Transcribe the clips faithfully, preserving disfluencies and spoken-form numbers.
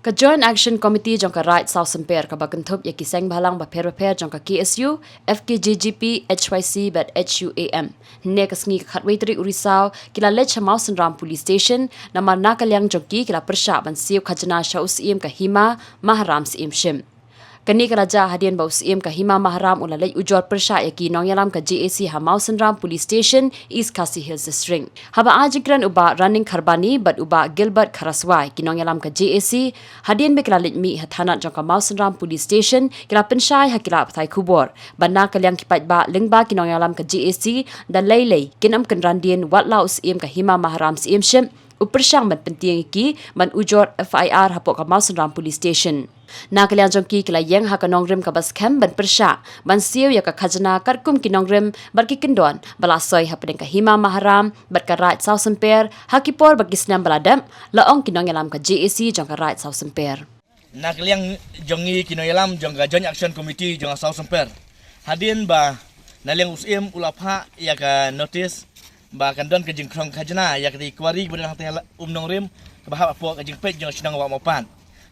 Ka Joint Action Committee jong ka Raid Sawsymper kaba kynthup ïa ki seng bhalang bapher bapher jong ka K S U, F K J G P, H Y C bad H U A M, hynne ka sngi ka khatwei tarik u Risaw ki la leit sha Mawsynram Police Station namar na ka liang jong ki ki la pyrshah ban siew khajna sha u Syiem ka Hima Maharam Syiem Shim. Kane ka la jia hadien ba u Syiem ka Hima Maharam u la leit ujor pyrshah ïa ki nongïalam ka J A C ha Mawsynram Police Station, East Khasi Hills District. Haba ai jingkren u Bah Running Kharbani bad u Bah Gilbert Kharaswai, ki nongïalam ka J A C, hadien ba ki la leit mih ha thanat jong ka Mawsynram Police Station, ki la pynshai ha ki lad pathai khubor ba na ka liang ki paidbah lyngba ki nongïalam ka J A C da lei lei kin ym kynran dien wat la u Syiem ka Hima Maharam Syiem Shim u pyrshang ban pyntieng ïa ki ban ujor F I R hapoh ka Mawsynram Police Station. Na ka liang jong ki ki la ïeng ha ka nongrim kaba skhem ban pyrshah ban siew ïa ka khajna katkum ki nongrim bad ki kyndon ba la soi hapdeng ka Hima Maharam bad ka Raid Sawsymper ha ki por bad ki snem ba la dep, la ong ki nongïalam ka J A C jong ka Raid Sawsymper. Na ka liang jong ngi ki nongïalam jong ka Joint Action Committee jong ka Sawsymper, hadien ba na liang u Syiem u la phah ïa ka notice ba kan don ka jingkhrong khajna ïa ka kwari ba don hangtei ha Umnongrim kaba hap hapoh ka jingpeit jong ka shnong Wah Mawpat.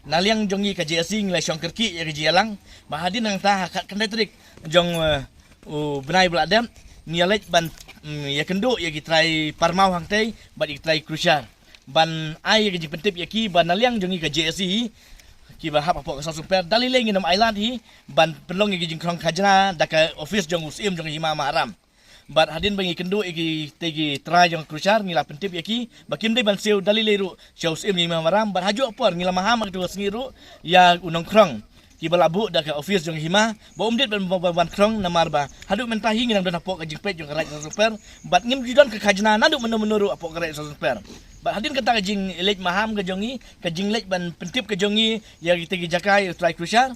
Na liang jong ngi ka J A C ngi la shong kyrkieh ïa ka jingïalang ba hadien nangta ha ka khatkhyndai tarik jong, eh, u bnai ba la dep, ngi ïa leit ban, mm, ïakynduh ïa ki trai parmaw hangtei bad ïa ki trai crusher ban ai ïa ka jingpyntip ïa ki ba na liang jong ngi ka J A C hi kiba hap hapoh ka Sawsymper da lei lei ngin ym ailad hi ban pynlong ïa ka jingkhrong khajna da ka office jong u Syiem jong ka Hima Maharam. Bad hadien ba ngi kynduh ïa ki, te ki trai jong ka crusher, ngi la pyntip ïa ki ba kim dei ban siew da lei lei ruh sha u Syiem jong ka Hima Maharam. Bad ha juh por ngi la maham ha katu ka sngi ruh ïa u nongkhrong kiba la buh da ka office jong ka Hima ba um dei ban, ban, ban, ban khrong namar ba haduh mynta hi ngi nang don hapoh ka jingpeit jong ka Raid Sawsymper bad ngim ju don ka khajna naduh mynno mynno ruh hapoh ka Raid Sawsymper. Bad hadien kata ka jingleit maham ka jong ngi, ka jingleit ban pyntip ka jong ngi ïa kita ki jaka ïa u trai crusher,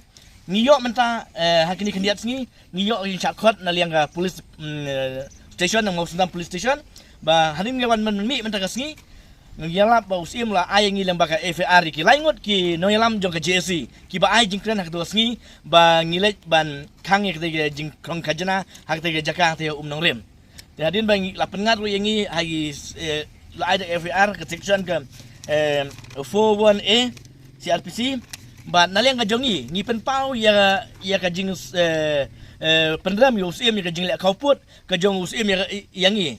ngi ïoh mynta, eh, ha kine khyndiat sngi ngi ïoh ka jingshah khot na liang ka police, mm, eh, station, na Mawsynram Police Station. Ba hadien ngi wan mih mynta ka sngi, ngi ïalap ba u Syiem u la ai ïa ngi lyngba ka F I R ïa ki lai ngut ki nongïalam jong ka J A C kiba ai jingkren ha katu ka sngi ba ngi leit ban khang ïa kata ka jingkhrong khajna ha kata ka jaka hangtei ha Umnongrim. Te hadien ba ngi la pynngat ruh ïa ngi ha ki, eh, la ai da F I R ka section ka, eh, four one A C R P C. Bad na liang ka jong ngi ngi pynpaw ïa, ïa ka jing, eh, eh, pynrem ïa u Syiem ïa ka jingleh khawpud ka jong u Syiem ïa, ïa ngi.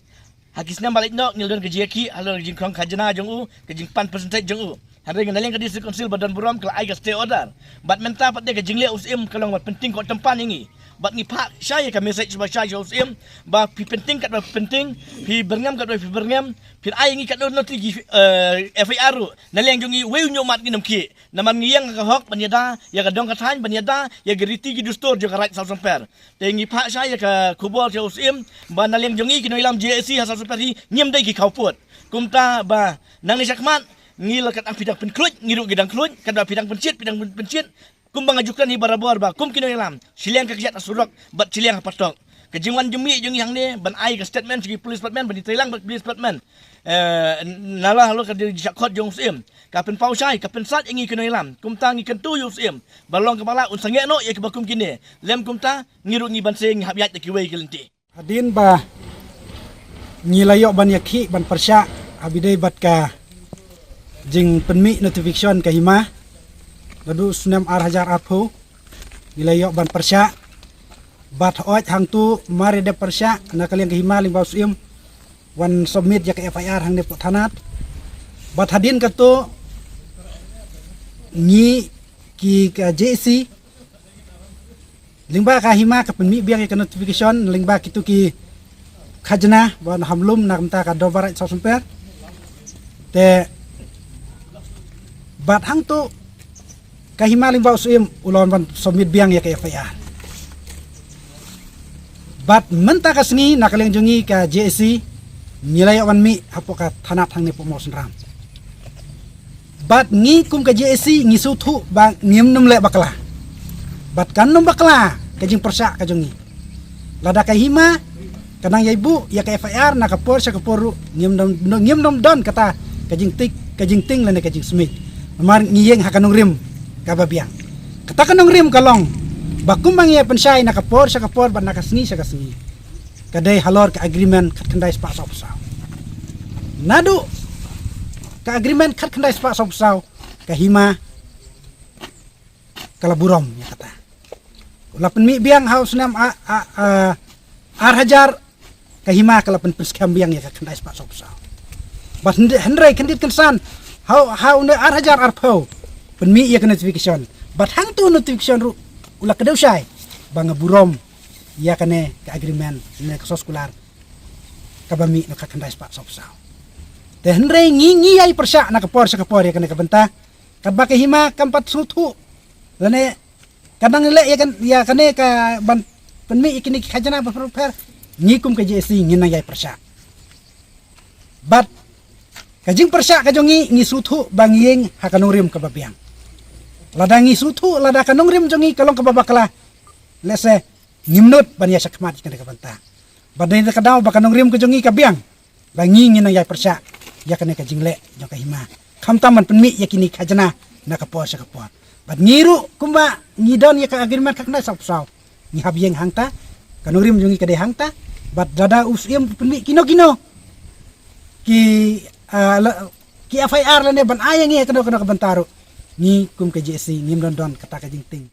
Ha ki snem ba leit noh ngi la don ka jingïakhih halor ka jingkhrong khajna jong u, ka jingpan percentage jong u. Hynrei na liang ka District Council ba don burom ka la ai ka stay order. Bad mynta pat de ka jingleh u Syiem ka long ban pyntieng kot tympan ïa ngi. Bad ngi phah shai ïa ka message ba shai sha u Syiem ba phi pyntieng katba phi pyntieng, phi byrngem katba phi byrngem, phin ai ïa ngi katno noti ki, eh, F I R ruh. Na liang jong ngi wei u ñiuhmat ngin ym khih. Namar ngi ïeng ha ka hok ban ïada ïa ka dong ka thaiñ, ban ïada ïa ka riti ki dustur jong ka Raid Sawsymper. Te ngi phah shai ïa ka khubor sha u Syiem ba na liang jong ngi ki nongïalam J A C ha Sawsymper hi ngim dei ki khawpud. Kumta ba nangne shakhmat ngi la, katba phi dang pynkhluit ngi ruh ngi dang khluit, katba phi dang pynshit phi dang pyn-, pynshit. Kumba nga ju kren hi barabor ba kum ki nongïalam, shiliang ka kjat ha surok bad shiliang ha patok. Ka jingwan jingmih jong ngi hangne ban ai ka statement sha ki police department, ban ïatreilang bad police department, eh, na la halor ka jingshah khot jong u Syiem, ka pynpaw shai, ka pynsat ïa ngi ki nongïalam. Kumta ngi kyntu ïa u Syiem ba long kaba lah un sangeh noh ïa kiba kum kine. Lem kumta ngi ruh ngi banse ngi hap ïaid da kiwei ki lynti. Hadien ba ngi la ïoh ban ïakhih ban pyrshah ha ba ïadei bad ka jingpynmih notification ka Hima naduh snem ar hajar arphew, ngi la ïoh ban pyrshah. Bad hooid hangtu mar ïa dep pyrshah na ka liang ka Hima lyngba u Syiem wan submit ïa ka F I R hangne hapoh thanat. Bad hadien katu ngi ki ka J A C lyngba ka Hima ka pynmih biang ïa ka notification lyngba kitu ki khajna ba na hamlum na ka bynta ka Dorbar Raid Sawsymper. Te bad hangtu ka Hima lyngba u Syiem u la wan ban submit biang ïa ka F I R. Bad mynta ka sngi na ka liang jong ngi ka J A C ngi la ïoh ban mih hapoh ka thanat hangne hapoh Mawsynram. Bad ngi kum ka J A C ngi sngewthuh ba ngim nym leh bakla. Bad kan nym bakla ka jingpyrshah ka jong ngi. Lada ka Hima ka nang ïai buh ïa ka F I R na ka por sha ka por ruh ngim nym, ngim nym don kata ka jingtik, ka jingtieng lane ka jingsmit. Namar ngi ïeng ha ka nongrim kaba biang. Kata ka nongrim ka long ba kumba ngi ïa pynshai na ka por sha ka por bad na ka sngi sha ka sngi, ka dei halor ka agreement khatkhyndai spah sawphew saw. Naduh ka agreement khatkhyndai spah sawphew saw ka Hima ka la burom ïa kata. La pynmih biang ha u snem a, a, a, ar hajar, ka hima ka la pyn, pynskhem biang ïa ka khyndai spah saw phew saw. Bad hynrei, hynrei khyndiat kynsan ha, ha une ar hajar arphew pynmih ïa ka notification. Bad hangto notification ruh u la kdew shai ba nga burom ïa kane ka agreement ne ka soskular kaba mih na ka khyndai spah saw phew saw. Te hynrei ngi, ngi ïai pyrshah na ka por sha ka por ïa kane ka bynta. Katba ka hima kam pat sngewthuh lane ka dang leh ïa kan, ïa kane ka ban pynmih ïa kine ki khajna bapher bapher, ngi kum ka J A C ngin nang ïai pyrshah. Bad ka jingpyrshah ka jong ngi, ngi sngewthuh ba ngi ïeng ha ka nongrim kaba biang. Lada ngi sngewthuh lada ka nongrim jong ngi ka long kaba bakla, lehse ngim nud ban ïa shakmat ïa kane ka bynta. Bad dei na ka daw ba ka nongrim ka jong ngi ka biang, ba ngi ngin nang ïai pyrshah ïa kane ka jingleh jong ka hima, khamtam ban pynmih ïa kine ki khajna na ka por sha ka por. Bad ngi ruh kumba ngi don ïa ka agreement ka khyndai saw phew saw, ngi hap ïeng hangta, ka nongrim jong ngi ka dei hangta. Bad lada u Syiem pynmih kino kino ki, ah, la, ki F I R lane ban ai ïa ngi ha kano kano ka bynta ruh, ngi kum ka J A C ngim don don kata ka jingtieng.